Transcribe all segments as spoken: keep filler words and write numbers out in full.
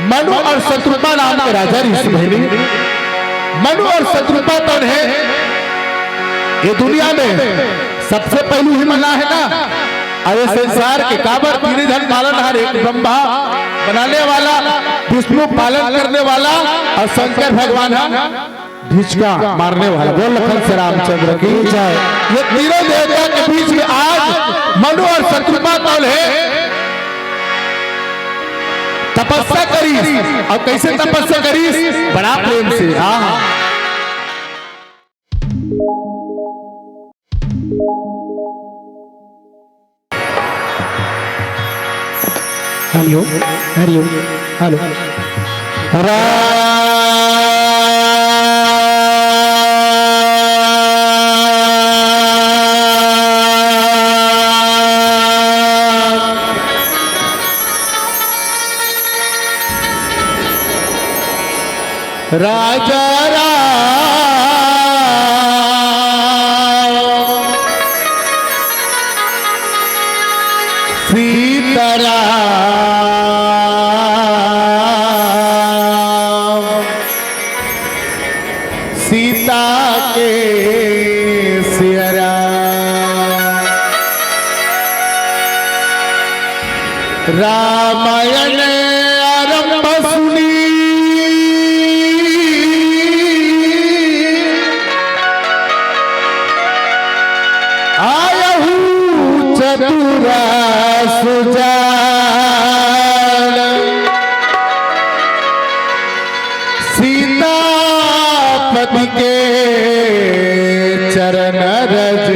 मनु अउ शतरूपा नाम के राजा रिहिस बहिनी। मनु अउ शतरूपा तोन हे ये दुनिया में सबसे पहलू ही मना हे ना। अउ ये संसार के काबर तीन झन पालनहार, एक ब्रह्मा बनाने वाला, विष्णु पालन करने वाला अउ शंकर भगवान ह ढिचका मारने वाला। बोल लखन से रामचंद्र की जय। ये तीनों देवता के बीच में आज मनु अउ शतरूपा तोन हे तपस्या करिस। अउ कइसे तपस्या करिस? बड़ा प्रेम से। हाँ, हाँ। हरि ओम, हरि ओम, हेलो। राजा राम, सीता राम, सीता के सिया राम। रामायण आरंभ सुनी, आयहु चतुरा सुजान। सीतापति के चरण रज।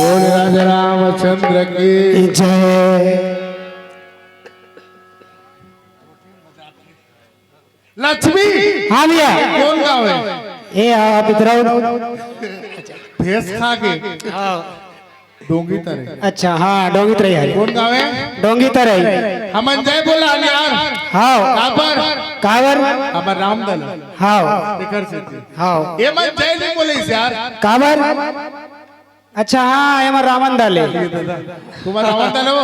बोल राजा रामचंद्र की जय। लक्ष्मी। हाँ भैया। कौन गाँव है? ए, आप इधर आओ। भैंस खा के। हाँ। डोंगी तरई। अच्छा, हाँ, डोंगी तरई है। कौन गाँव है? डोंगी तरई। हमन जय बोला हन यार। हाँ। काबर? काबर? हमर रामदल। हाँ। एकर सेती। हाँ। ये मन जय नहीं बोले यार। काबर? अच्छा, हाँ, एमा रावण दल हे। तुम्हारा रावण दल हो?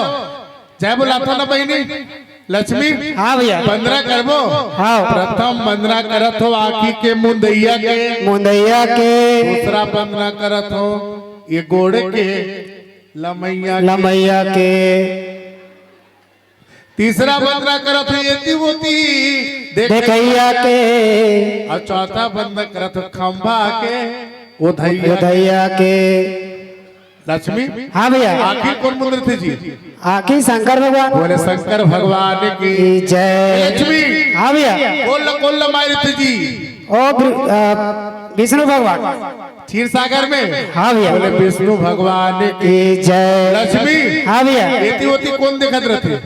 जय बोलाथो ना बहिनी। लक्ष्मी। हाँ भैया। वंदना करबो? हाँ। प्रथम वंदना करत हो आँखी के मुंदैया के। मुंदैया के। दूसरा वंदना करत हो ये गोड़ के लमैया के। लमैया के। तीसरा वंदना करत हो एती ओती देख-, देखैया के। अउ चौथा वंदना करत हो खंभा के ओधैया के। ओधैया के। लक्ष्मी। हाँ भैया। आँखी कोन मुंदरथे जी? आँखी शंकर भगवान। बोले शंकर भगवान की जय। लक्ष्मी। हाँ भैया। कोन ल-, कोन लमाय रथे जी? ओ वि-, अ, विष्णु भगवान। क्षीर सागर में? हाँ भैया। बोले विष्णु भगवान की जय। लक्ष्मी। हाँ भैया। एती ओती कोन देखत रथे?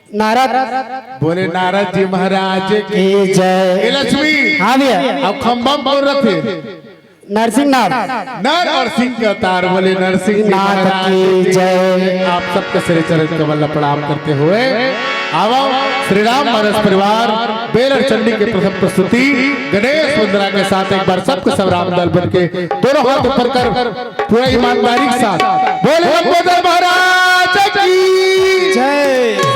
नारद बोले नारद जी महाराज की जय। ए लक्ष्मी। हाँ भैया। अब खंभा म कौन रथे? नरसिंह नार। नर और सिंह के अवतार बोले नरसिंह जी नाथ महाराज की की जय। आप सबके श्री चरण कमल ला प्रणाम करते हुए आवा श्री राम मानस परिवार बेलर चंडी के प्रथम प्रस्तुति गणेश वंदना के साथ एक बार सबके सब राम दल बन के दोनों हाथ ऊपर कर पूरा ईमानदारी के साथ बोले लंबोदर महाराज की जय।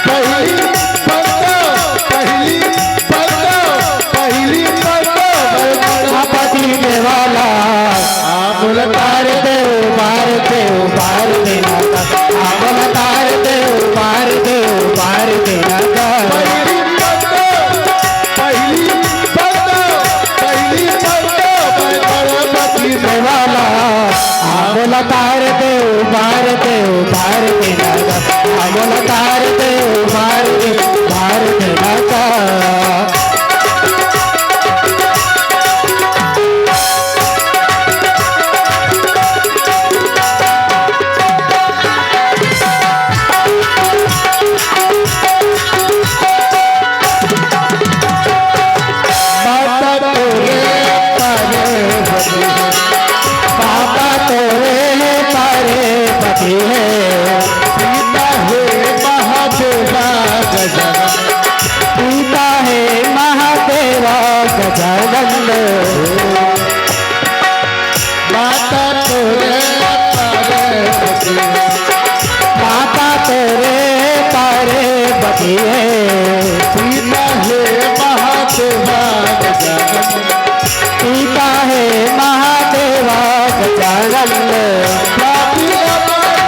पहली पत्ता, पहली पत्ता, पहली पत्ता, गणपति देवाला। आमुल तार दे, उबार दे, उबार दे ना का। आमुल तार दे, उबार दे, उबार दे ना का। पहली पत्ता, पहली पत्ता, पहली पत्ता, गणपति देवाला। आमुल तार दे, उबार दे, उबार दे ना का। आमुल तार दे, उबार दे, उबार दे ना का। बाबा तोरे पारे पति है। बाबा तोरे पारे पति है। पिता है महादेवा गजानन। पिता है महादेवा गजानन। माता तोरे पार्वती। माता तोरे पार्वती है। पिता है महादेवा गजानन। पिता है महादेवा गजानन। पापी हमारे।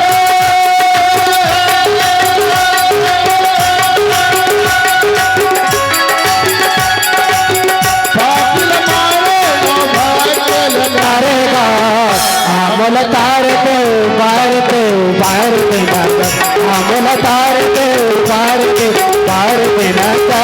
तारेगा। आमोल तार दे, उबार दे, उबार दे ना का। आमोल तार दे, उबार दे, उबार दे ना का।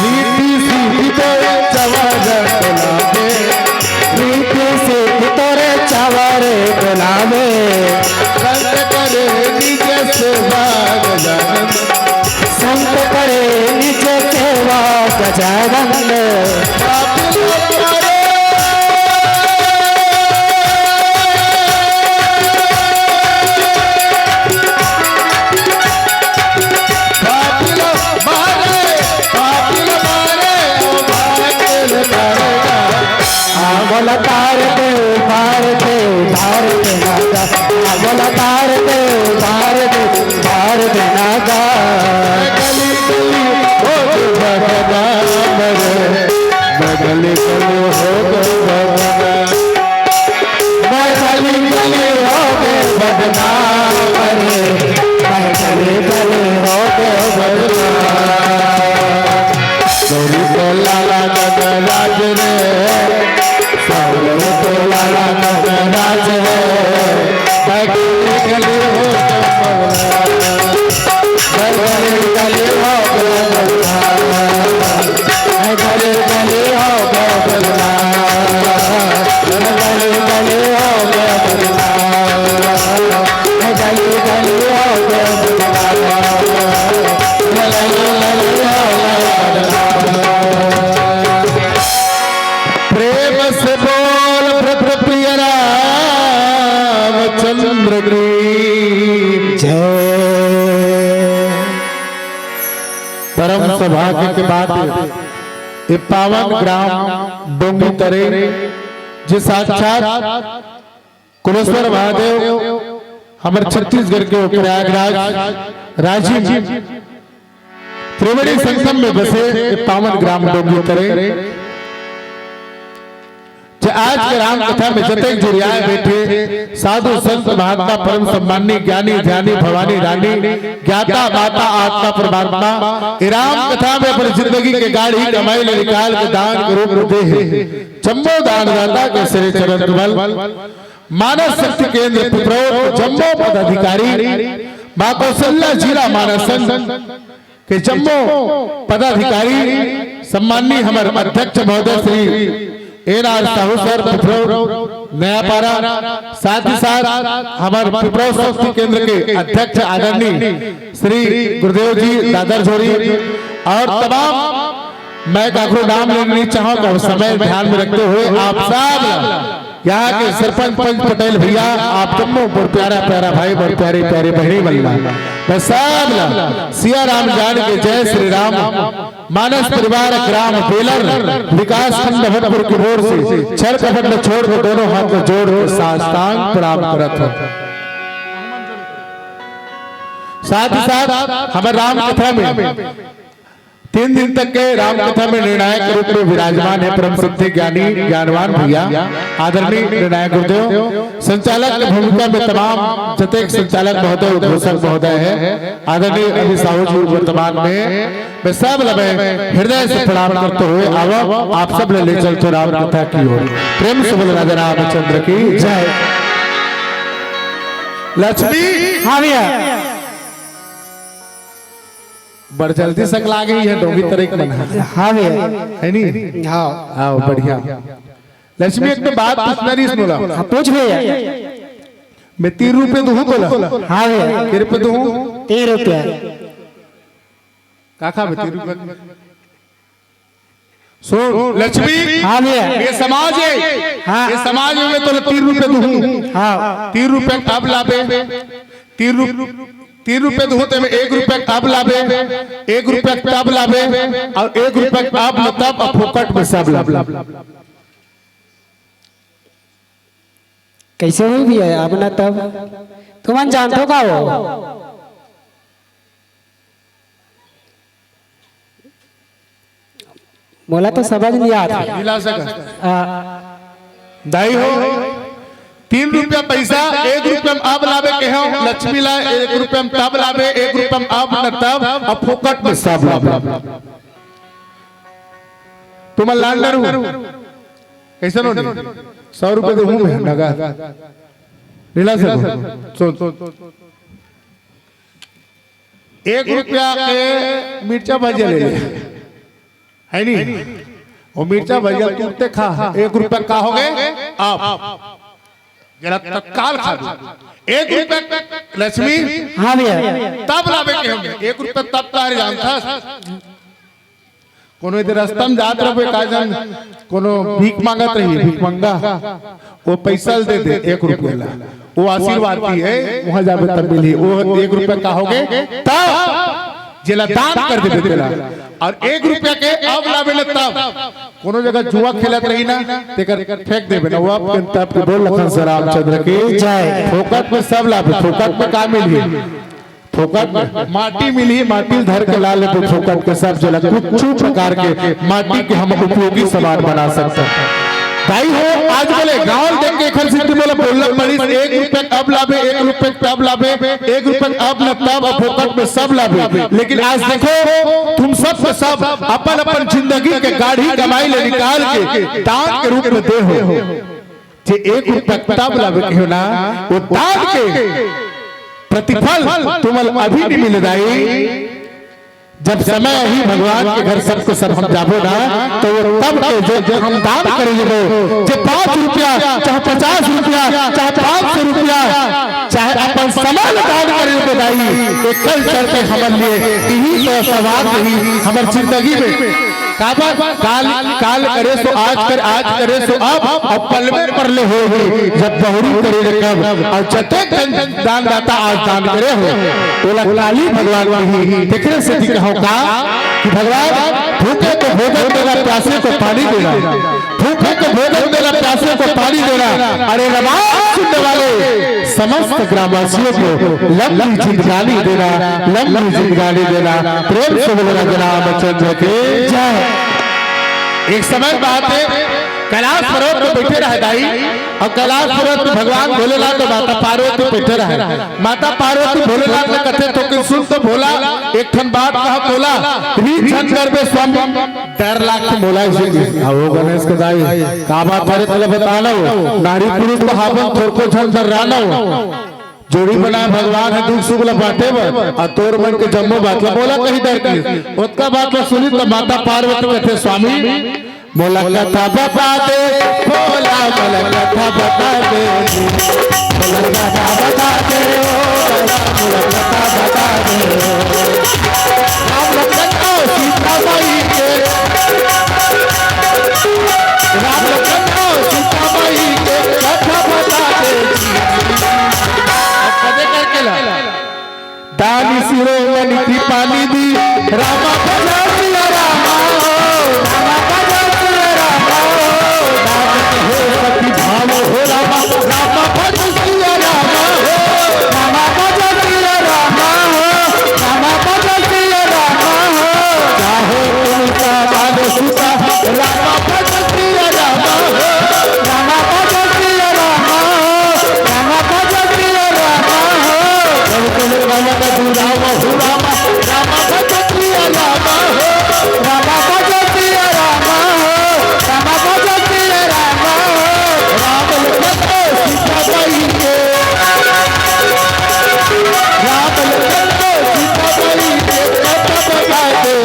रीति सीधी तोरे चवर बुलावे। रीति सीधी तोरे चवर बुलावे। संत करे निज सेवा गजानन। संत करे निज सेवा गजानन। आमोल तार दे, उबार दे, उबार दे ना का। आमोल तार दे, उबार दे, उबार दे ना का। गली गली हो गए बदनाम रे, मैं गली गली हो गए बदनाम। मैं गली गली हो गए बदनाम रे, मैं गली गली हो गए बदनाम। गौरी तो लाला गगनराज रे, सावरी तो लाला गगनराज रे, मैं गली गली हो गए बदनाम। प्रेम से बोल प्रभु प्रिय रामचंद्र सौभाग्य के बात हे, ये पावन ग्राम डोंगी तरे, जे साक्षात कुलेश्वर महादेव हमर छत्तीसगढ़ के प्रयागराज राजिम त्रिवेणी संगम में बसे ये पावन ग्राम डोंगी तरे, जे आज के राम कथा में जतेक जुरियाए बैठे साधु संत महात्मा परम सम्मानी ज्ञानी ध्यानी भवानी रानी ज्ञाता माता आत्मा परमात्मा, ये राम कथा में अपन जिंदगी के गाढ़ी कमाई ले निकाल के दान के रूप में दे हे। जम्मो दानदाता के सिरे चरण कमल, मानस शक्ति केंद्र पिपरौर के जम्मो पदाधिकारी, माँ कौशल्या जिला मानस संघ के जम्मो पदाधिकारी, सम्माननीय हमर अध्यक्ष महोदय Shri N R Sahu sir Piparaur Nayapara, साथ ही साथ हमर पिपरौर शक्ति केंद्र के अध्यक्ष आदरणीय श्री गुरुदेव जी दादर झोरी और तमाम, मैं काकरो नाम लेना नहीं चाहूँ, तो समय ध्यान में रखते हुए आप सब यहाँ के सरपंच पंच पटेल भैया, आप जम्मो मोर प्यारा प्यारा भाई, मोर प्यारी प्यारी बहनी मन ला, मैं सब ला सिया राम जान के जय श्री राम। मानस परिवार ग्राम बेलर विकास खंड भरतपुर की ओर से छर कपट ल छोड़ के दोनों हाथ ल जोड़ के साष्टांग प्रणाम करत हूँ। साथ ही साथ हमर राम कथा में तीन दिन तक के राम कथा में निर्णायक के रूप में विराजमान है परम सिद्धि ज्ञानी ज्ञानवान भैया, आदरणीय निर्णायक गुरुदेव। संचालक के भूमिका में तमाम जतेक संचालक महोदय, उद्घोषक महोदय है, आदरणीय अभी साहू जी वर्तमान में, मैं सब ल मैं हृदय से प्रणाम करते हुए आवो, आप सब ल ले चलते राम कथा की ओर। प्रेम से बोलो राजा रामचंद्र की जय। लक्ष्मी। हाँ भैया। बड़ जल्दी सकला गे हे डोंगी तरे के मन ह। हाँ भैया। है नी? हाँ। हाँ, बढ़िया। लक्ष्मी, एक तो बात पूछना रहिस मोला। हाँ, पूछ भैया। मैं तीन रुपये दूँ तोला। हाँ भैया। के रुपये दूँ? तीन रुपया। का खा बे तीन रुपये? सुन लक्ष्मी, हाँ भैया। ये समाज है, हाँ। ये समाज में मैं तोला तीन रुपये दूँ। हाँ। तीन रुपये अब लाबे, तीन रुप-, तीन रुपये दूँ ते में एक रुपया अब लाबे, एक रुपया तब लाबे, और एक रुपया अब न तब, अब फोकट में सब लाबे। कैसे होही भैया, अब न तब? तुमन जानथो का हो? मोला तो समझ नहीं आत हे। मिला सकत। आ, दाई हो, तीन रुपया पैसा, एक रुपया में अब लाबे के हो, लक्ष्मी ला एक रुपया में तब लाबे, एक रुपया में अब न तब, अब फोकट में सब लाबे। तुम लान डरू, कैसे नो? सौ रुपये तो हूँ मैं, नगद। मिला सकत। सुन, एक रुपया के मिर्चा भजिया ले ले, है नी? वो मिर्चा भजिया तुरते खा, एक रुपया का हो गए? अब जरा तत्काल खा दो। एक रुपया लक्ष्मी, हाँ भैया। तब लाबे के हमें एक रुपया तब तारे जानता। कोनो इधर रास्ता में जात रहे, का जान, कोनो भीख मांगत रही, भीख मंगा, वो पैसा दे दे एक रुपया ला, वो आशीर्वाद दी है, वहां जाबे तब मिली। वो एक रुपया का हो गए तब जेला दान कर देबे तेला, और एक रुपया के अब लाबे ले तब। कोनो जगह जुआ खेलत रही ना, तेकर फेंक देबे ना, वो अब तब के बोल लखन से रामचंद्र की जय। फोकट में सब लाबे, फोकट में का मिली? फोकट में माटी मिली, माटी धर के ला लेबे फोकट के सब जला, कुछ प्रकार के माटी के हम उपयोगी सामान बना सकते हैं। भाई हो, आज बोले गांव देख के एखर सिद्धि बोले बोलना पड़ी, एक रुपया अब लाबे, एक रुपया तब लाबे, एक रुपया अब न तब, अब फोकट में सब लाबे। लेकिन आज देखो, तुम सब के सब अपन अपन जिंदगी के गाढ़ी कमाई ले निकाल के दान के रूप में दे हो। जे एक रुपया तब लाबे कहो ना, वो दान के प्रतिफल तुमल अभी नहीं मिले दाई। जब समय ही भगवान के घर सबके सब हम जाबो ना, तो वो तब के जो, जो हम दान करे लेबो, जे पाँच रुपया, चाहे पचास रुपया, चाहे पाँच सौ रुपया, चाहे अपन समय दान करे लेबो दाई, ये कल चल के हमर लिए यही तो सवाल रही हमर जिंदगी में। काबर काल, काल करे सो आज कर, आज करे सो अब, अउ पल में परलय होही, जब बहुरी करे रकम। अउ जतेक जन दानदाता आज दान करे हो, ओला काली भगवान कही। तेकरे सेती कहंव का कि भगवान, भूखे को भोजन देना, प्यासे को पानी देना, भूखे को भोजन देना, प्यासे को पानी देना। अरे रामायण सुनने वाले समस्त ग्रामवासियों को लंबी जिंदगानी देना, लंबी जिंदगानी देना। प्रेम से बोलो राजा रामचंद्र की जय। एक समय बात हे, कैलाश पर्वत में बइठे रहय दाई, अउ कैलाश पर्वत में भगवान भोलेनाथ अउ माता पार्वती बइठे रहय। माता पार्वती भोलेनाथ ला कथे, "थोकिन सुन तो भोला, एक ठन बात कहंव तोला, रीझ झन करबे स्वामी।" डर लागथे मोला अइसे कहिस। अउ ओ गणेश के दाई, "का बात हरे तोला बता नव, नारी पुरुष तो हावन थोरको झन डर्रानव। जोड़ी बनाय भगवान हे दुख सुख ला बांटे बर, अउ तोर मन के जम्मो बात ला मोला कहि डर कहिस।" ओतका बात ला सुनिस त माता पार्वती कथे, "स्वामी, मोला कथा बता दे, भोला मोला कथा बता दे, मोला कथा बता दे, ओ भोला मोला कथा बता दे।" राम लखन अउ सीता माई के, राम लखन अउ सीता माई के कथा बता दे। अब कदे करके ला। दानी शिरोमणि कृपा निधि, रामा भजा सिया रामा हो, रामा भजा सिया रामा हो, दानी हो सती भाव हो रामा, रामा भजा सिया रामा हो, रामा भजा सिया रामा हो, रामा भजा सिया रामा हो, चाहे तुम का मानो सुता, रामा भजा सिया रामा हो, रामा भजा सिया रामा हो, रामा भजा सिया रामा हो। जय जय राम का दुरावा हो रामा, रामा भजा सिया रामा हो, रामा भजा सिया रामा हो, रामा भजा सिया रामा हो। राम लखन सीता माई के, राम लखन सीता माई के कथा बता दे।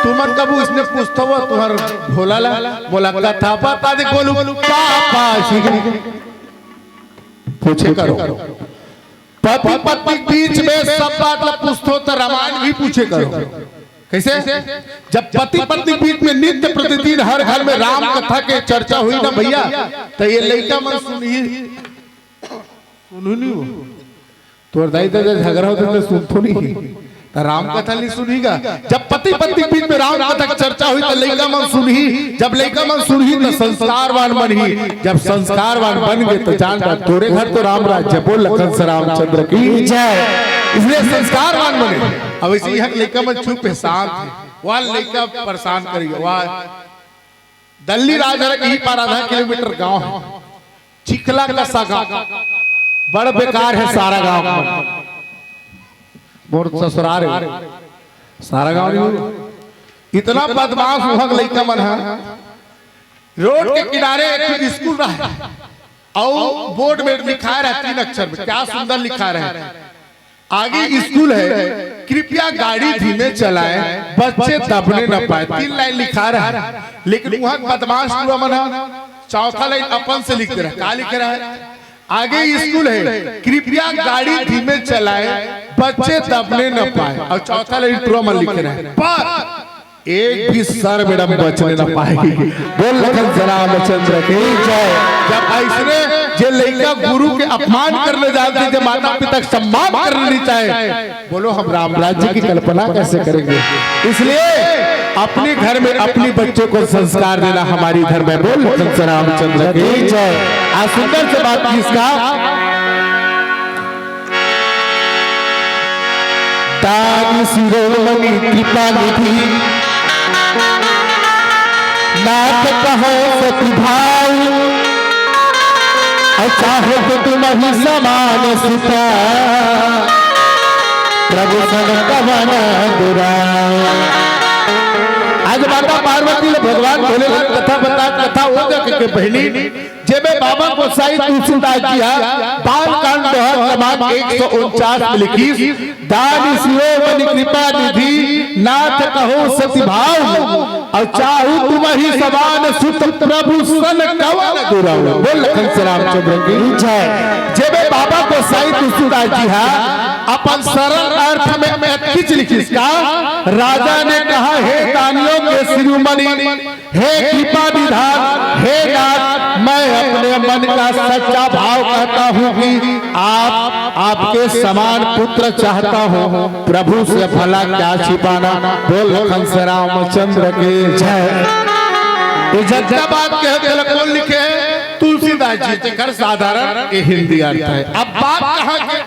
तुमन कभू इसने पूछथव तुंहर भोला ला, मोला कथा बता दे, बोलू पापा जी। पूछे करो। पति पत्नी के बीच में सब बात ला पूछथव त रामायण भी पूछे करो। कइसे? जब पति पत्नी के बीच में नित्य प्रतिदिन हर घर में राम कथा के चर्चा होही ना भइया, त ये लइका मन सुनही, सुनहू नहीं हो। तोर दाई ददा झगरा होथे त सुनथो नहीं, त राम कथा नहीं सुनही गा। जब पति पत्नी के बीच में राम कथा के चर्चा होही त लइका मन सुनही, जब लइका मन सुनही त संस्कारवान बनही, जब संस्कारवान बन गे त जान जा तोरे घर तो राम राज्य। बोल लखन से रामचंद्र की जय। इसलिए संस्कारवान बने। अब अइसे इहां के लइका मन चुप हे, शांत हे, वह लइका परेशान करिए, वह दल्ली राजहरा के ही पार आधा किलोमीटर गांव हे, चिखला कसा गांव, बड़ बेकार हे सारा गांव। मोर ससुरार हे सारा गांव नहीं हो। इतना बदमाश उहां के लइका मन हे। रोड के किनारे एक ठो स्कूल रहा, अउ बोर्ड में लिखा रहा तीन अक्षर में, क्या सुंदर लिखा रहा। आगे स्कूल हे, कृपया गाड़ी धीमे चलाएं, बच्चे दबने न पाए। तीन लाइन लिखा रहा, लेकिन उहां बदमाश टुरा मन हे चौथा लाइन अपन से लिख दे रहा। का लिख रहा हे? आगे स्कूल हे, कृपया गाड़ी धीमे चलाएं, बच्चे दबने न पाए। अउ चौथा लाइन टुरा मन लिख रहा हे, पर एक भी सर मैडम बचने न पाएगी। बोल लखन से रामचंद्र की जय। जब अइसने जे लइका गुरु के अपमान करने जानथे, जे माता पिता के सम्मान करने नहीं चाहे, बोलो हम राम राज्य की कल्पना कैसे करेंगे? इसलिए अपने घर में अपने बच्चों को संस्कार देना हमारी धर्म हे। बोल लखन से रामचंद्र की जय। आज सुंदर से बात की इसका दानी शिरोमणि कृपा निधि, नाथ कहो सती भाव, अउ चाहो तो तुमहि समान सुता, प्रभु सन कवन दुराव। आज माता पार्वती ले भगवान भोलेनाथ कथा बता, कथा हो जा के बहिनी, जेमे बाबा गोसाई तुलसीदास जी हा बाल कांड दोहा क्रमांक एक सौ उनचास में लिखिस, दानी शिरोमणि कृपा निधि, नाथ कहो सती भाव, अउ चाहू तुमहि समान सुत, प्रभु सन कवन दुराव। बोल लखन से रामचंद्र की जय। जेमे बाबा गोसाई तुलसीदास जी हा अपन सरल अर्थ में एतकिच लिखिस का, राजा ने कहा, हे दानियों के शिरोमणि, हे कृपा निधान, हे नाथ, मैं अपने मन का सच्चा भाव कहता हूँ कि आप, आपके समान पुत्र चाहता हूँ। प्रभु से भला क्या छिपाना। बोल लखन से रामचंद्र की जय। ये जज्जा बात के हक कौन लिखे हैं? तुलसीदास जी। जेकर साधारण ये हिंदी अर्थ है। अब बात कहाँ के?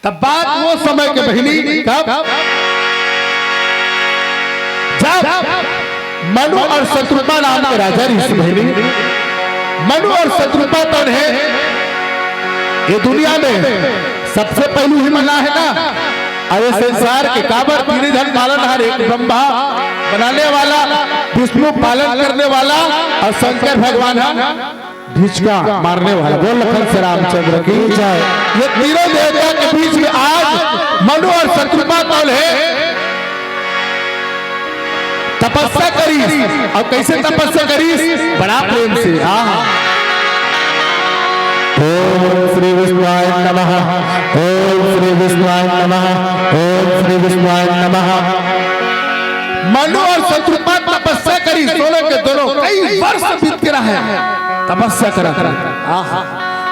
तब बात वो समय के बहिनी, कब? जब मनु अउ शतरूपा नाम के राजा रहिस बहिनी। मनु अउ शतरूपा तो हे ये दुनिया में सबसे पहलू ही मना है ना। अउ ये संसार के काबर तीन झन पालनहार, एक ब्रह्मा बनाने वाला, विष्णु पालन करने वाला अउ शंकर भगवान ह ढिचका मारने वाला। बोल लखन से रामचंद्र की जय। ये तीनों देवता के बीच में आज मनु अउ शतरूपा कौन है? तपस्या करिस। अउ कैसे तपस्या करिस? बड़ा प्रेम से। हाँ, हाँ। ओम श्री विष्णुआय नमः। ओम श्री विष्णुआय नमः। ओम श्री विष्णुआय नमः। मनु अउ शतरूपा तपस्या करिस, दोनों के दोनों कई वर्ष बीत के रहे तपस्या करत रहे। आहा,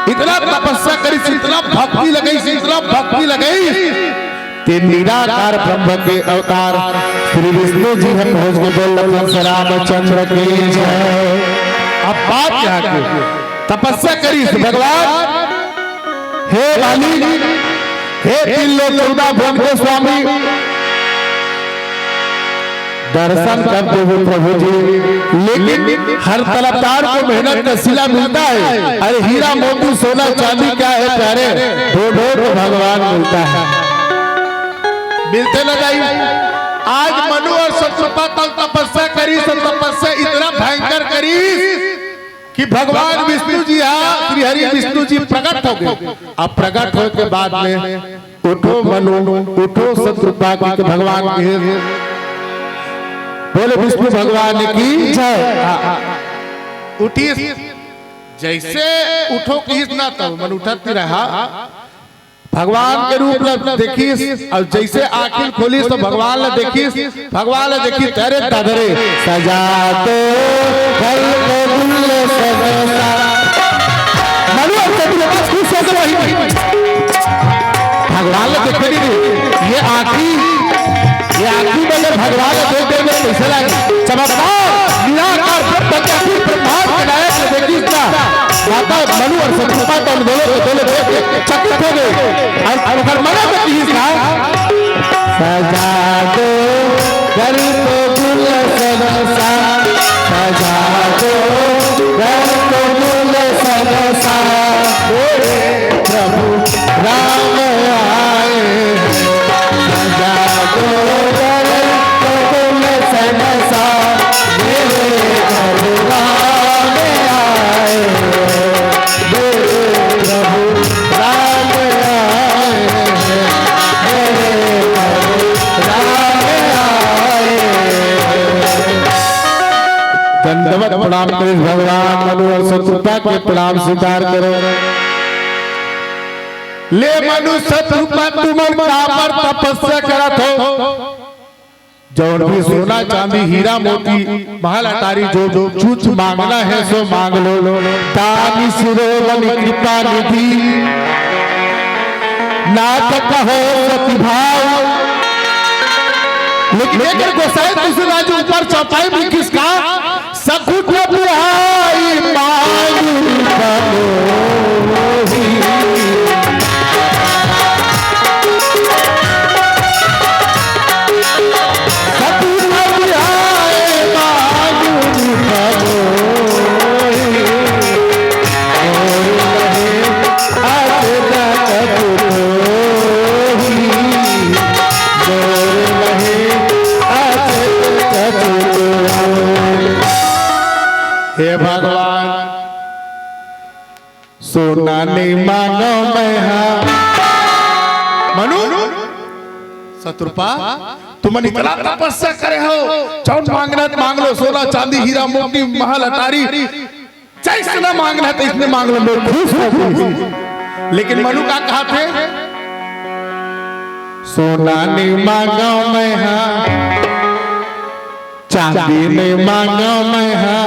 इतना तपस्या करिस, इतना भक्ति लगाइस, इतना भक्ति लगाइस, ते निराकार ब्रह्म के अवतार श्री विष्णु जी ह पहुंच के बोल लखन से रामचंद्र की जय। अब बात यहाँ की, तपस्या करिस भगवान, हे मालिक, हे तीन लोक चौदह भुवन के स्वामी, दर्शन कर देबो प्रभु जी, लेकिन हर तलबदार को मेहनत का सिला मिलता है। अरे हीरा मोती सोना चांदी क्या है प्यारे, ढूंढो तो भगवान मिलता है। मिलते ना जाई। आज मनु अउ शतरूपा तपस्या करिस, तपस्या इतना भयंकर करिस कि भगवान विष्णु जी हा, श्री हरि विष्णु जी प्रकट हो गए। अब प्रकट होए के बाद में उठो मनु, उठो शतरूपा कहिके भगवान कहे। बोले विष्णु भगवान की जय। हाँ, हाँ। उठिस, जैसे उठो कहिस ना, तो मनु उठत नहीं रहा। भगवान के रूप ला देखिस, अउ जैसे आँखी खोलिस तो भगवान ला देखिस, भगवान ला देखिस, अरे दादा रे, सजा दो घर को गुलशन सा। मनु अउ शतरूपा खुश हो गए भाई। भगवान ला देखे नहीं, ये आँखी, ये आँखी में अगर भगवान ला देख देबे तो कैसे लागे? चमत्कार, निराकार ब्रह्म के आखिर ब्रह्मांड के नायक ला देखिस ना। माता मनु अउ शतरूपा तो दोनों के दोनों देख के चकित हो गए। अउ, अउ ओकर मना में कहिस का, सजा दो घर को गुलशन सा, सजा दो घर को गुलशन सा, मेरे प्रभु राम आए हैं। सजा दो घर को गुलशन सा, मेरे प्रभु राम आए हैं। मेरे प्रभु राम आए हैं, मेरे प्रभु राम आए हैं। दंडवत प्रणाम करिस भगवान, मनु अउ शतरूपा के प्रणाम स्वीकार करो। ले मनु शतरूपा, तुमन काबर तपस्या करत हो? जौन भी सोना चांदी हीरा मोती महल अटारी जो, जो कुछ मांगना है सो मांग लो। दानी शिरोमणि कृपा निधि नाथ कहो सती भाव। लेकिन एक गोसाई तुलसीदास जी ऊपर चौपाई में किसका सकुच बिहाई मांगु बलोही। सकुच बिहाई मांगु बलोही। और रहे अस जगत कोही। जोर नहीं अस कछु तोर। हे भगवान, सोना नहीं मांगो मैं हा। मनु, शतरूपा, तुमन इतना तपस्या करे हो, जौन मांगना मांग लो, सोना, चांदी, हीरा, मोती, महल, अटारी, जैसना मांगना है, तैसने मांग लो, मैं खुश हूँ, खुश। लेकिन मनु का कहा थे, सोना नइ मांगव मैं हा, चांदी नइ मांगव मैं हा,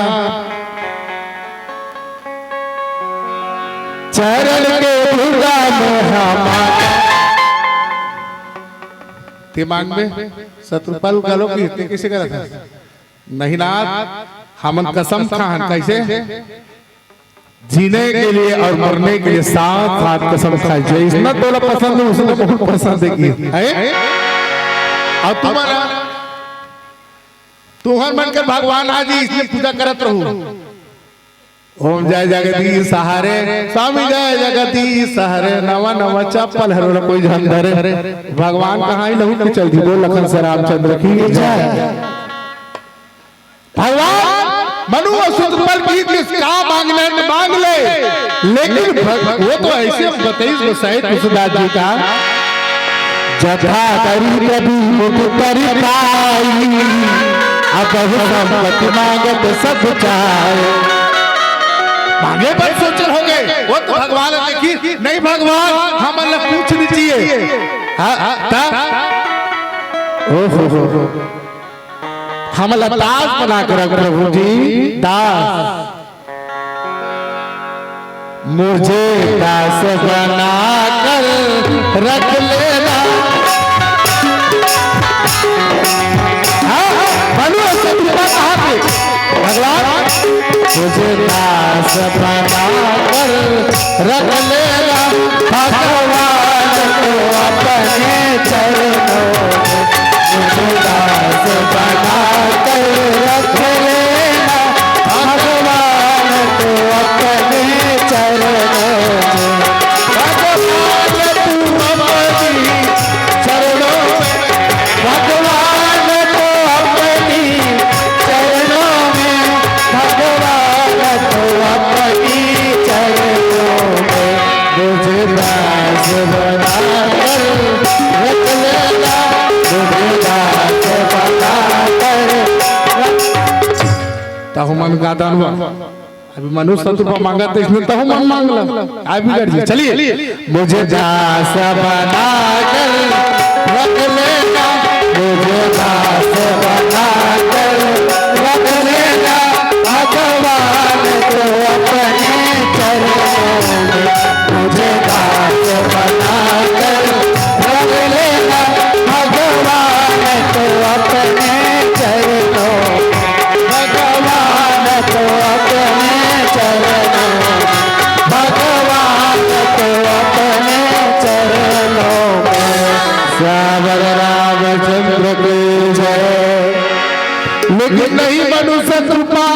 चरण के धूला में हा मांगव। ते मांगबे, सतरूपा ल घलो कहिथे, कइसे करत हस? नहीं नाथ, हमन कसम खाहन, कइसे? जीने के लिए और मरने के लिए साथ साथ कसम खाए। जइसना तोला पसंद हे, वइसना बहुत पसंद हे कि, हैं? अउ तुमन, तुंहर मन कर भगवान आ जी, अइसने पूजा करत रहू। ओम जय जगदीश हरे, स्वामी जय जगदीश हरे, नवा नवा चप्पल हर ओला कोई झन धरे। भगवान कहाँ ही लहू के चल दी, बोल लखन से रामचंद्र की जय। भगवान मनु अउ सतरूपा ल कहिस का मांगना हे त मांग ले, लेकिन भग-, वो तो अइसे बताइस गोसाई तुलसीदास जी का, जथा करी कभी मुख करी पाई, अबहु संपत्ति मांगत सब चाहे। मांगे बर सोचल होगे, वो तो भगवान ल कहिस, नहीं भगवान, हमन ला कुछ नहीं चाहिए। हाँ, हाँ, ता? ओहो हो हो। हमला दास बना के रख प्रभु जी, दास। मुझे दास बना कर रख लेना। हाँ, हाँ, मनु अउ सतरूपा कहा थे, भगवान, मुझे दास बना कर रख लेना, भगवान को अपने चरणों में मुझे दास बना कर रख लेना, भगवान को अपने चरणों में। भगवान तू अपनी चरणों में, भगवान तो अपनी चरणों में, भगवान तो अपनी चरणों में, मुझे दास बनाकर रख लेना, मुझे दास बनाकर रख। तहु मन का दानवा। अभी मनुष्य सतरूपा मांगत हे, इसमें तहु मन मांग ला। आ बिगड़ जी, चलिए। मुझे दास बना कर रख लेना, मुझे दास बना कर रख लेना, भगवान को अपने चरणों में। मुझे दास बना कर रख लेना, भगवान को अपने चरणों में। भगवान को अपने चरणों में, भगवान को अपने चरणों में। सावर रामचंद्र की जय। लेकिन नहीं मनुष्य सतरूपा,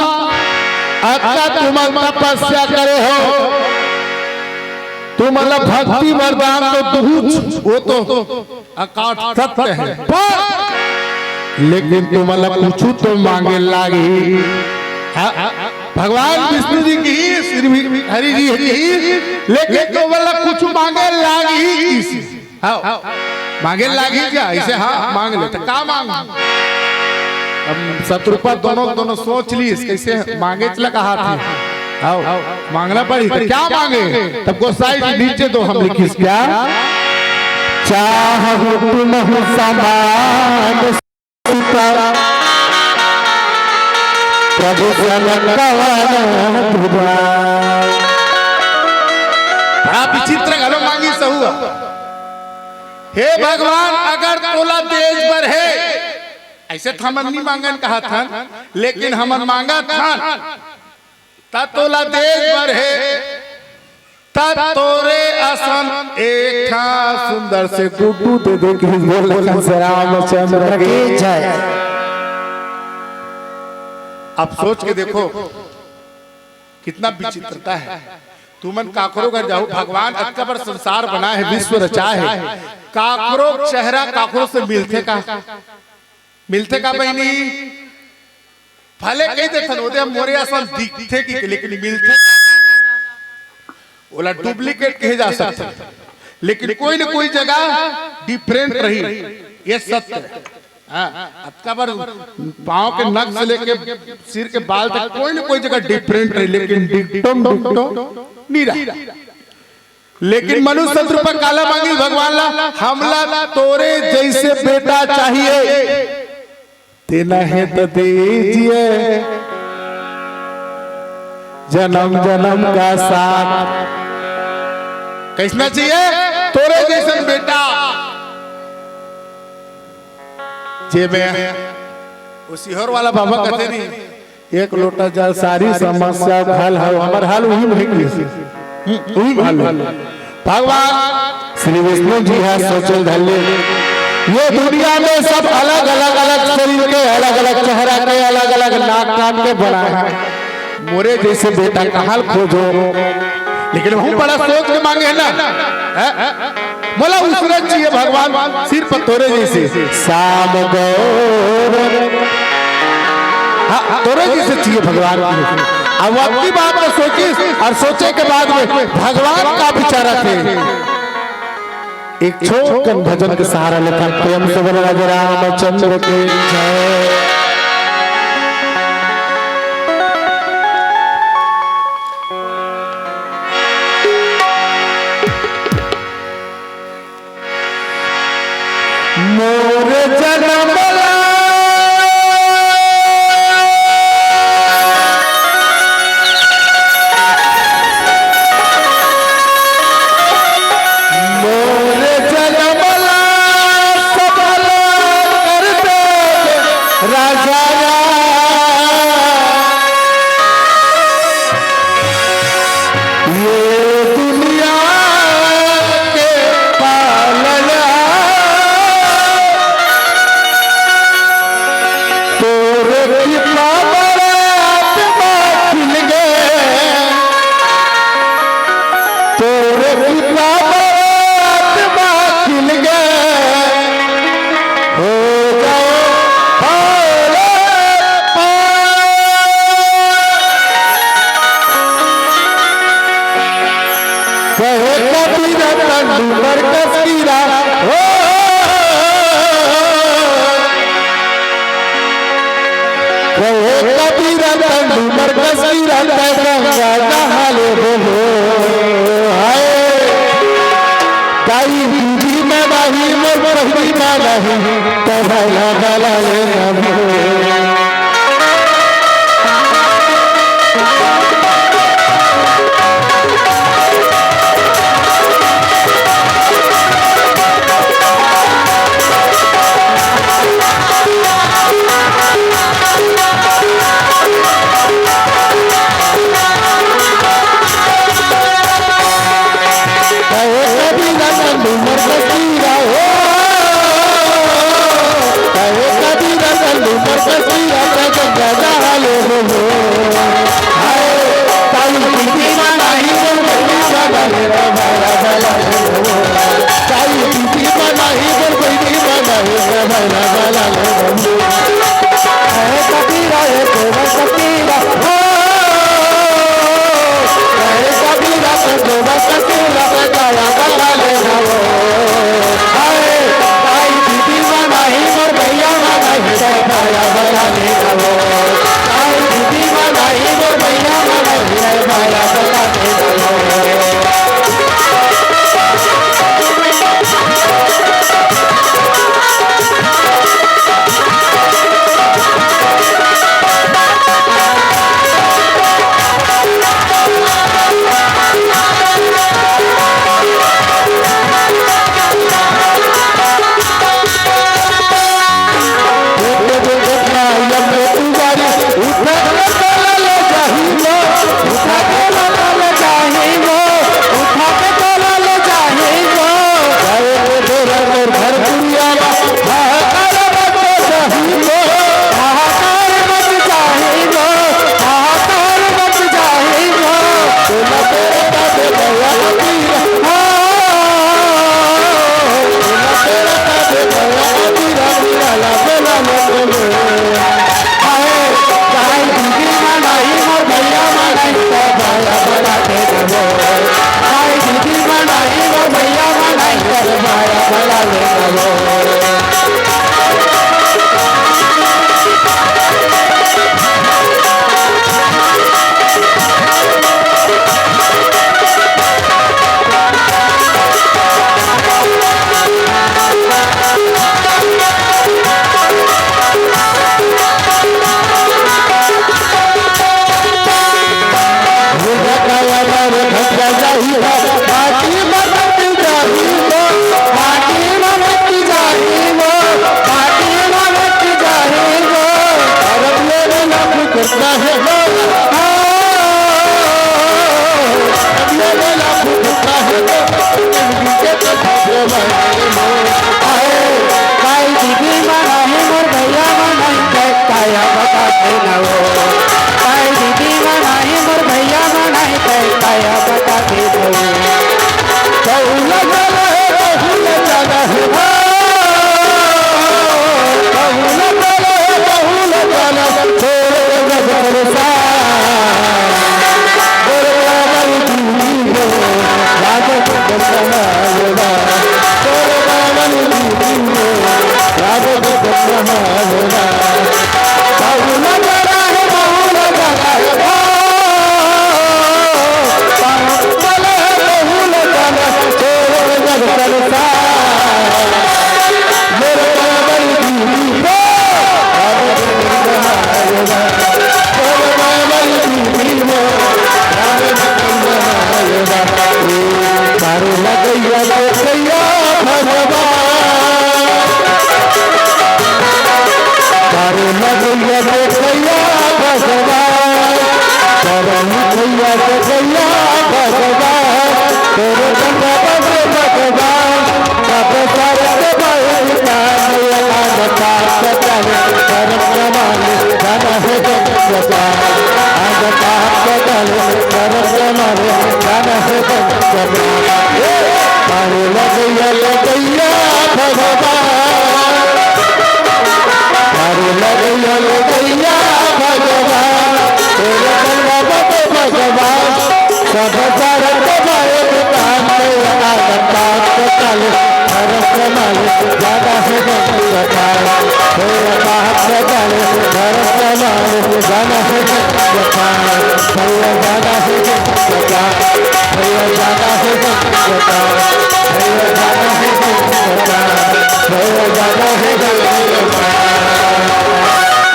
अतका तुमन तपस्या करे हो, तुमन ला भक्ति वरदान तो दूच, वो तो अकाट सत्य है, पर लेकिन तुमन ला कुछु तो मांगे लागही। हाँ, भगवान विष्णु जी की, श्री हरि जी की, लेकिन तुमन ला कुछु मांगे लागही। हाँ, मांगे लागही क्या? अइसे हाँ, मांग ले, त का मांग? अब सतरूपा दोनों, दोनों सोच लिस, कइसे मांगेच ला कहा थे। आओ, मांगना पड़ी, त क्या मांगे? तब गोसाई जी नीचे तो हम लिखिस क्या? चाहहु तुमहु समान सुता, प्रभु सन कवन दुआ। बड़ा विचित्र घलो मांगिस हुआ। हे भगवान, अगर तोला देस बर हे, अइसे त हमन नी मांगन कहत हन, लेकिन हमन मांगत हन, त तोला देस बर हे, त तोरे असन एक ठा सुंदर से गुड्डू दे दे, कि बोल लखन से रामचंद्र की जय। अब सोच के देखो, कितना विचित्रता है। तुमन काकरो घर जाहू, भगवान अतका बड़ संसार बनाए हे, विश्व रचाए हे, काकरो चेहरा काकरो से मिलथे का? मिलथे का बहिनी? भले कहि देथन, ओदे मोरे असन दिखथे कि, लेकिन मिलथे? ओला duplicate कहे जा सकथे, लेकिन कोई न कोई जगह different रही, ये सत्य है। हाँ, अतका बड़ पाँव के नख से लेके सिर के बाल तक कोई न कोई जगह different रही, लेकिन dictum dictum नहीं रहा। लेकिन मनुष्य रूप काला मांगी भगवान ला, हमला तोरे जैसे बेटा चाहिए। तेना हे तो दीजिए जन्म जन्म का साथ। कैसना चाहिए? तोरे जैसन बेटा। जे में वो सीहोर वाला बाबा कहते नहीं, एक लोटा जल सारी समस्या हल हो, हमर हल उही में है। हम्म, उही में हल है। भगवान श्री विष्णु जी हा सोचल धरले, ये दुनिया में सब अलग अलग, अलग शरीर के, अलग अलग चेहरा के, अलग अलग नाक कान के बना है। मोरे जैसे बेटा कहाँ खोजो? लेकिन हम बड़ा सोच के मांगे है ना, हैं? मोला उसने चाहिए भगवान, सिर्फ तोरे जैसे। श्याम गौर। हाँ, तोरे जैसे चाहिए भगवान की। अब वो अपनी बात में सोचिस और सोचे के बाद में भगवान का विचार रखे। एक छोटकन भजन के सहारा लेथन। प्रेम से बोलो राजा रामचंद्र की जय। मोर जनम ला, मोर जनम ला, सबला कर दे राजा राम। ये दुनिया के पालना, तोरे कृपा बरसात में खिल गए, तोरे कृपा बरसात में खिल गए। हो जाओ भोले पार। कहे कबीर तंदू मर कसीरा, हो। कहे कबीर तंदू मर कसीरा, तै गंगा नहा ले हो। हाय। दाई दीदी में नहीं, मोर बहिनी में नहीं, तो भला भला ले नमो। कहे कबीरा चंदू मर कसीरा हो, कहे कबीरा चंदू मर कसीरा, जग जग हाले हो। हाय, ताई दीदी मनाही बोल, बहिनी मनाही रे, भला भला हो। ताई दीदी मनाही बोल, बहिनी मनाही रे, भला भला हो। कहे कबीरा, ये देवा कबीरा, हो। कहे कबीरा, ये देवा कबीरा, बताया बता ले ना हो। हाय, ताई दीदी मनाही, मोर भैया मनाही, बताया बता ले ना हो। ताई दीदी मनाही, मोर भैया मनाही, बताया बता ले ना हो। करम कमाने जाना है गंगा पार। आज पाप का दल करम कमाने जाना है गंगा पार। अरे लग गया, लग गया भगवान, अरे लग गया, लग गया भगवान, तेरे बलवा बाबा भगवान। सब सारा कमाए दुकान में आलम बाप को काले, हरम कमाल, ज्यादा है गंगा पार। भैया बाप को काले, हरम कमाल, ज्यादा है गंगा पार। भैया ज्यादा है गंगा पार। भैया ज्यादा है गंगा पार। भैया ज्यादा है गंगा पार। भैया ज्यादा है गंगा पार।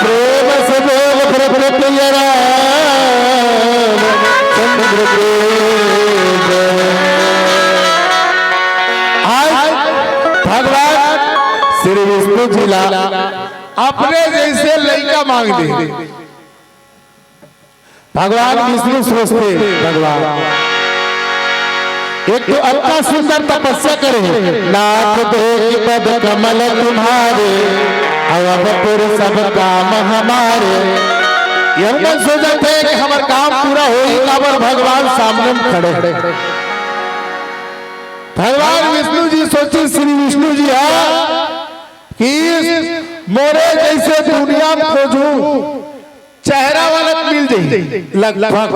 प्रेम से बोल प्रभु प्रिय राम चंद्र के जय। आज भगवान श्री विष्णु जी ला अपने जैसे लइका मांग दे। भगवान विष्णु सोचते, भगवान एक तो अतना सुंदर तपस्या करे, नाथ देख पद कमल तुम्हारे, अवधपुर सब काम हमारे। यहू मन सोचत हे कि हमर काम पूरा होही, काबर भगवान सामने में खड़े हे। भगवान विष्णु जी सोचे, श्री विष्णु जी हा कि मोरे जैसे दुनिया में खोजहूं, चेहरा वाला मिल जाही, लगभग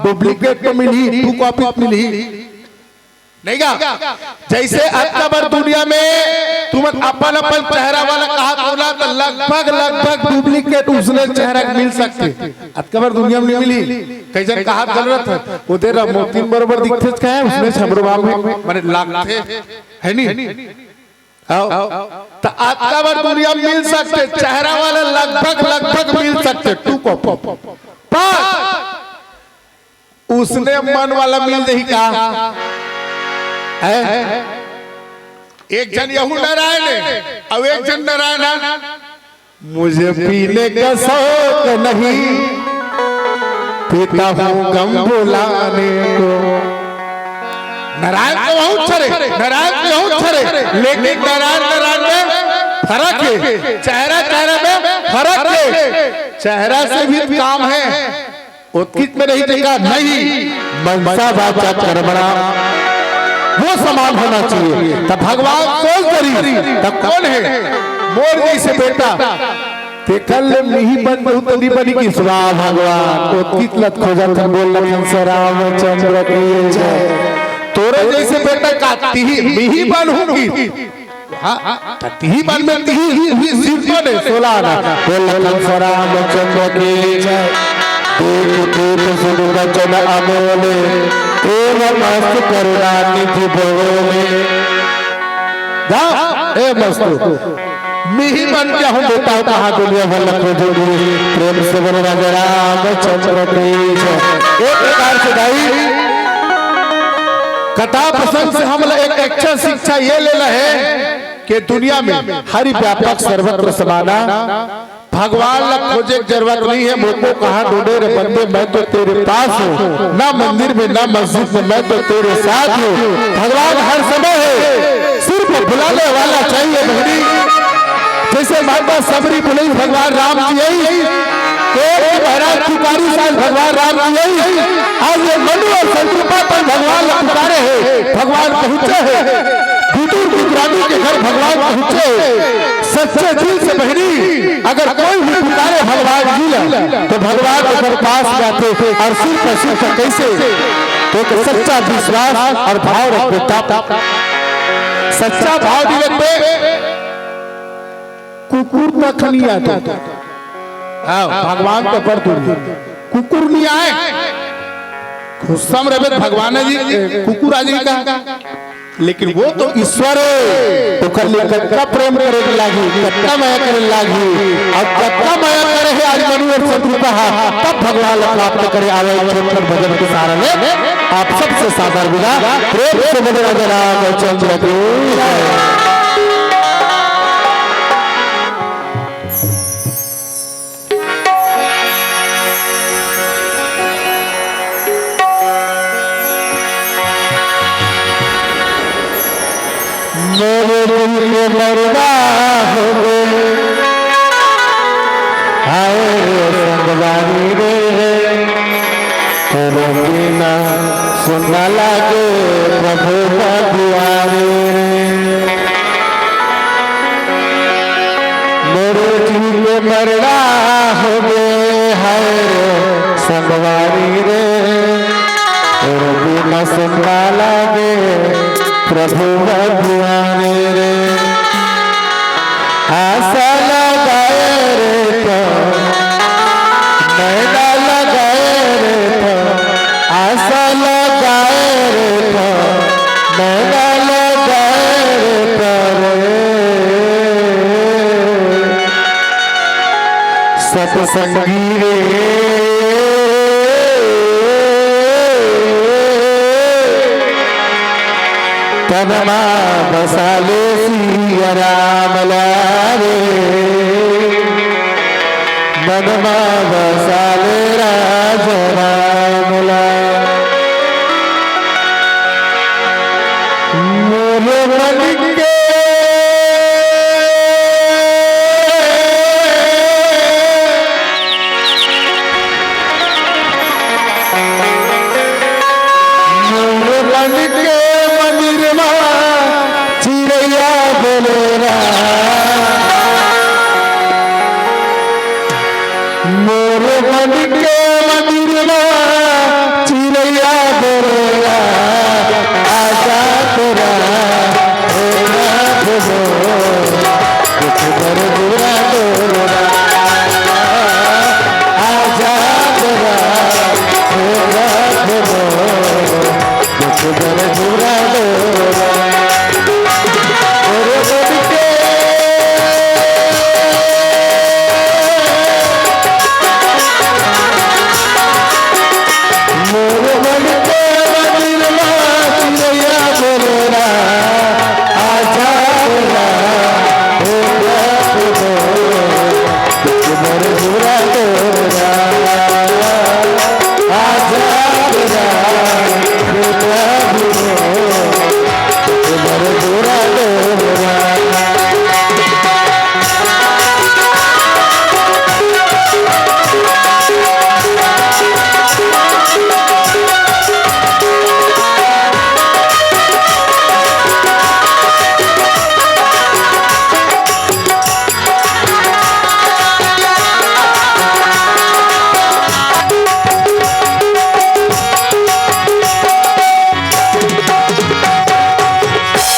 डुप्लीकेट तो मिलही, टू कॉपी मिलही, नहीं का? जैसे अतका बर दुनिया में तुमन अपन अपन चेहरा वाला कहा होला, तो लगभग लगभग डुप्लीकेट उसने चेहरा मिल सकथे। अतका बर दुनिया में नहीं मिली। कई झन कहा गलत हे, वो दे रहा मोती बरोबर दिखथे, कहे उसने छबरो बाप में, माने लागथे, है नहीं? आओ। त अतका बर दुनिया मिल सकथे, चेहरा वाला लगभग, लगभग मिल सकथे, टू कॉपी। पर उसने मन वाला मिल जाही का? है? एक झन यहू नारायण हे, अउ एक झन नारायण हे, मुझे पीने का शौक नहीं, पीता हूँ गम भुलाने को। नारायण तो बहुत छरे, नारायण तो बहुत छरे, लेकिन नारायण, नारायण में फर्क हे, चेहरा, चेहरा में फर्क हे। चेहरा से भी काम हे, ओतकीच में नहीं टिका, नहीं, मनसा वाचा कर्मणा, वो समान होना चाहिए। तब भगवान सोच करी, तब कौन हे? मोर जैसे बेटा, तेकर ले मिही बन बहुत नहीं बनी कि स्वाहा भगवान, ओतकीच लत खोजत हन, बोल लखन से रामचंद्र की जय। तोरे जैसे बेटा का तिही, मिही बन हूँ कि हाँ, त तिही बन में तिही, तिही सिरपन हे, सोला आना। बोल लखन से रामचंद्र की जय। देख देख सुन बचन अमोले, एवं अस्त करुणा निधि भवोले। जा, ए मस्तू, मिही बन के हूँ बेटा, कहाँ दुनिया भर लखो जोगी, प्रेम से बोलो राजा रामचंद्र की जय। एक प्रकार से भाई, कथा प्रसंग से हमला एक अच्छा शिक्षा ये लेना हे कि दुनिया में हरि व्यापक सर्वत्र समाना, भगवान ला खोजे के जरूरत नहीं हे। मोको कहाँ ढूंढे रे बंदे, मैं तो तेरे पास हूँ, ना मंदिर में ना मस्जिद में, मैं तो तेरे साथ हूँ। भगवान हर समय हे, सिर्फ बुलाने वाला चाहिए बहनी। जैसे माता सबरी बुलाई भगवान राम जी आई, तो महाराज पुकारी साल भगवान राम जी आई। आज ये मनु अउ संतरूपा तन भगवान ला पुकारे हे, भगवान पहुँचे हे। विदुर विद्रानी के घर भगवान पहुँचे हे। सच्चे दिल से बहनी, अगर कोई भी पुकारे भगवान जी ला, तो भगवान ओकर पास जाथे अउ सिर पर सिर पर कैसे? तो एक सच्चा विश्वास अउ भाव रख बेटा। सच्चा भाव दिवत पे कुकुर तक नहीं आता। हाँ, भगवान तो कर दूंगी। कुकुर नहीं आए, गुस्सा में रहे भगवान जी, ए, कुकुर आ जाएगा। लेकिन वो तो ईश्वर हे, ओकर लिए कतका प्रेम करे के लागही, कतका मया करे के लागही, अउ कतका मया करे हे आज मनु अउ संतरूपा हा, तब भगवान ला प्राप्त करे आवे। छोट छोट भजन के सहारा ले आप सबसे सादर विदा, प्रेम से बोले राजा रामचंद्र की जय। मेरे दिल के मरवा हो गए, ना लागे प्रभु का दुआरे रे। मोरे जी के मरना होगे है रे संगवारी रे। तोर बिना सुन्ना लागे प्रभु का दुआरे रे। आशा लगाए रे तो, नैना लगाए रे तो, आशा लगाए रे तो, नैना लगाए रे तो रे। सतसंगी रे, तन मा बसा ले सिया राम ला रे, मन मा बसा ले राजा राम ला। मोर मन के मोर मन के मंदिर मा चिरैया बोले रा। मोर मन के मंदिर मा चिरैया बोले रा। आजा तोरा, ओ रात हो। कुछ बर बुरा डोरा, आजा तोरा, ओ रात हो। कुछ बर बुरा डोरा, मोर मन के मोर मन के मंदिर मा चिरैया बोले रा, आजा तोरा, ओ रात हो। कुछ बर बुरा डोरा, आजा तोरा, ओ रात हो। कुछ बर बुरा डोरा।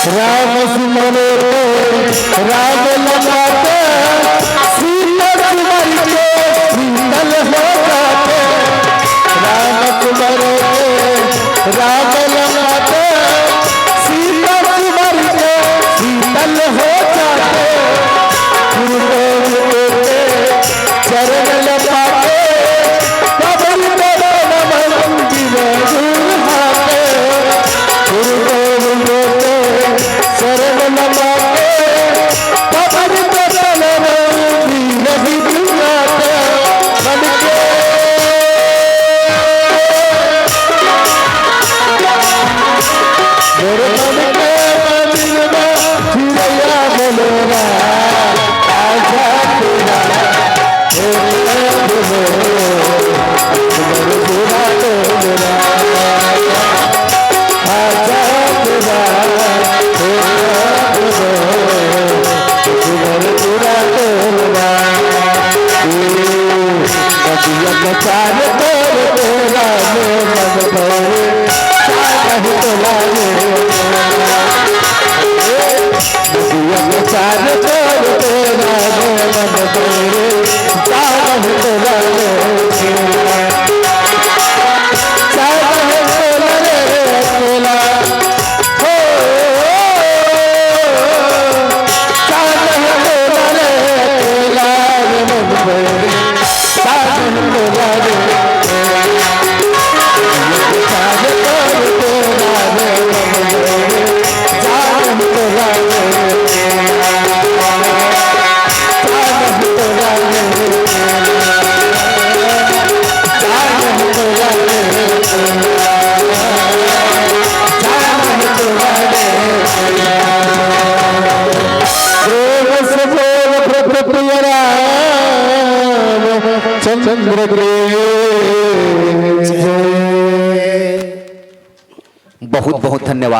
राम सुमरे राम ललाट, सीता सुमर के शीतल हो जात। राम सुमरे राम ललाट, सीता सुमर के शीतल हो जात। गुरु गोविंद के चरण लगा के, कबर पे नमन बिना दूर हाथे। गुरु गोविंद के शरण लगा के, कबर पे नमन बिना दूर हाथे। मन के मोर मन के मंदिर मा चिरैया बोले रा, आजा तोरा, हे प्रभु, मोर बुरा डोरा, आजा तोरा, हे प्रभु, मोर बुरा डोरा। नदिया के चार तोर तोरा में मन भरे, सावन तोरा में। नदिया के चार तोर तोरा में मन भरे, सावन तोरा में। सावन तोरा रे तोरा। प्रेम से बोल प्रभु प्रिय राम चंद्र के जय। बहुत बहुत धन्यवाद।